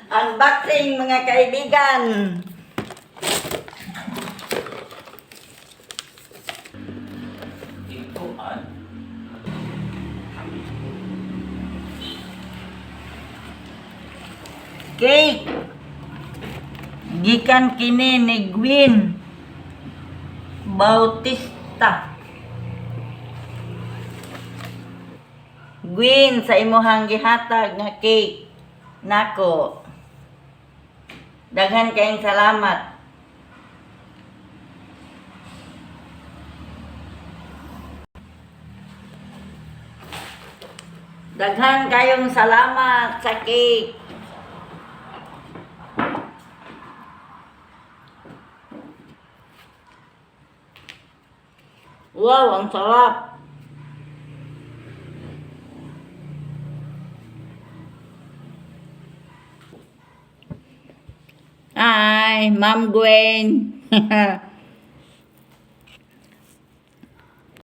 Unboxing, mga kaibigan. Ito an Cake. Gikan kini ni Gwen Bautista. Gwen, sa imuhang gihatag nga cake nako. Daghan kayong salamat. Daghan kayong salamat sa cake. Wow, ang sarap. Hi, Ma'am Gwen.